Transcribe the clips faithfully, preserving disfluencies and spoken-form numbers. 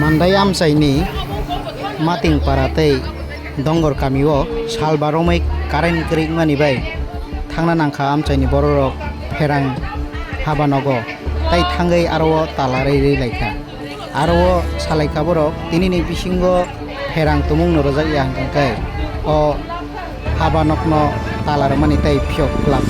Mandai amchaini Matingpara tei Dongor kamio salba romwi current kwrwikmani bai thangna nangkha amchaini bororok Pherang haba nogo, tei thangwi aro o tala rwi rwi laikha. Aro o salaikha borok, tinini bisingo pherang tumungno rwjakya hwnkhe o haba nokno tala rwmani tei phiyok kwlak.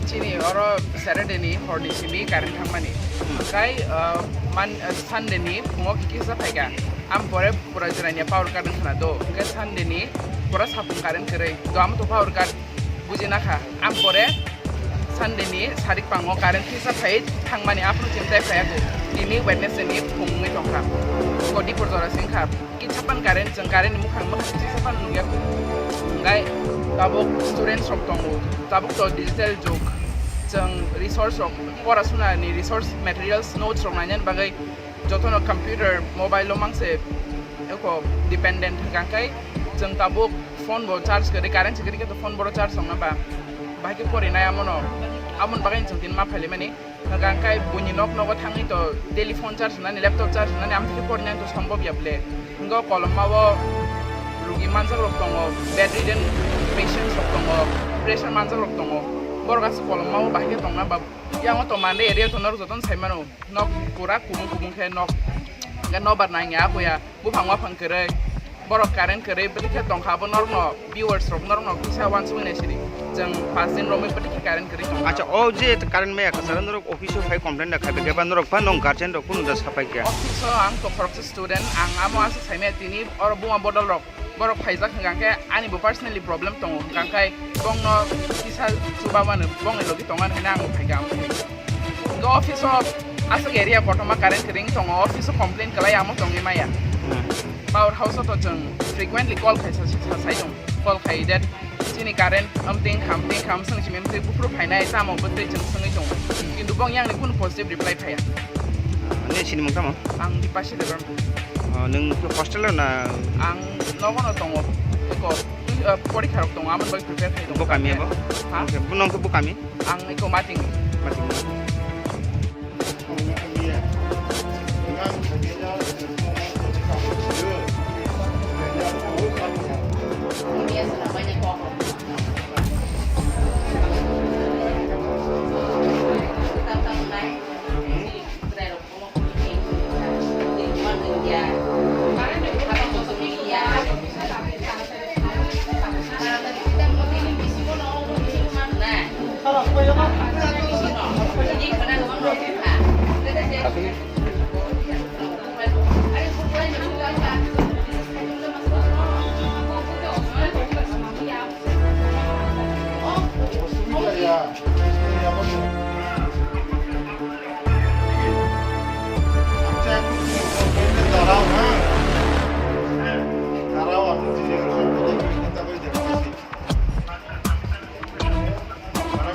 Chini oro Saturday ni hor ni simi current thangmani. Kai, uh, man, uh, Sunday ni phungo kisa phaika. Am pore pura jirania power cut wngkhana do. Hingke Sunday ni pura sapung current kwrwi. Do am to power cut buji nakha. Am pore Sunday ni sarik pango current kisa phai thangmani aphuru chimtai phaiyaku. Tini Wednesday ni phung wngwi tongkha. Kodi pur jora singkha. Kisapan current, chwng current ni mukhang mwkhang kisapan nukya. Hwnkhai tabuk students rok tongo, tabuk to digital jug, chwng resource rok, pora suna ni resource materials, notes rok nainani bagwi jotono computer, mobile o mangse eko dependent hwnkha, hwnkhe chwng tabuk phone bo charge kwrwi, current se kwrwi khe to phone bo charge tongna ba, bahai khe porinai amono, amoni bagwi chwng tini ma phailaimani. Hwnkha hwnkhe buini nok nogo thangwi to daily phone charge rwnani, laptop charge rwnani, amtwi khe porinani to sombobya ble. Hwnkhe o kolomma o rugi manjak rok tongo, bedridden patients rok tongo, pressure manjak rok tongo. Borok aswk kolomma o bahai khe tongna ba, yang o to Mandai area to norok jotono sai mano, nok pura kubung kubung khe nok. Hwnkhe nobar nangya apoya. Buphang waphang kwrwi, borok current kwrwi, bwtwi khe tongkha, abo norokno viewers rok norokno kisa uansukwi nai sidi, chwng paanch din romwi bwtwi khe current kwrwi tongkha. Acha, o je current maya kwcharo norok office o phai complain da khai, bwkhe ba norok pha nong guardian rok kunu da sapai kha? Office o ang to khoroksa student, ang amo aswk saimaya tini oro buma bodol rok borok phaijak hwnkha khe ani bo personally problem tongo, hwnkha khe bongno kisa chuba mano, bongni logi tongan hwnwi ang phaikha. Hwnkhe office o aswk area kotorma current kwrwi tongo, office o complain kwlai amo tongwi maya. Hmm. Power house o to chwng frequently call khai sa, sa, sai tong. Call khai that chini current amting kham ting kham swng simi amtwi buphuru phainai tamo bwtwi chwng swngwi tongo. Kintu bong yang ni kunu positive reply phaiya. Nini sinimung tamo? Ang Dipasi Debbarma. Oh, nwng hostel o na? Ang nogo no tongo. Eko, uh, porikha rok tongo, amoni bagwi prepare khai tongo. Bo kami abo? Ha? Bo nong khe bo kami? Ang eko Mating.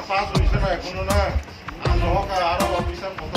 Pass হইছে না এখনো না। আর হোক, আরো অফিসার কত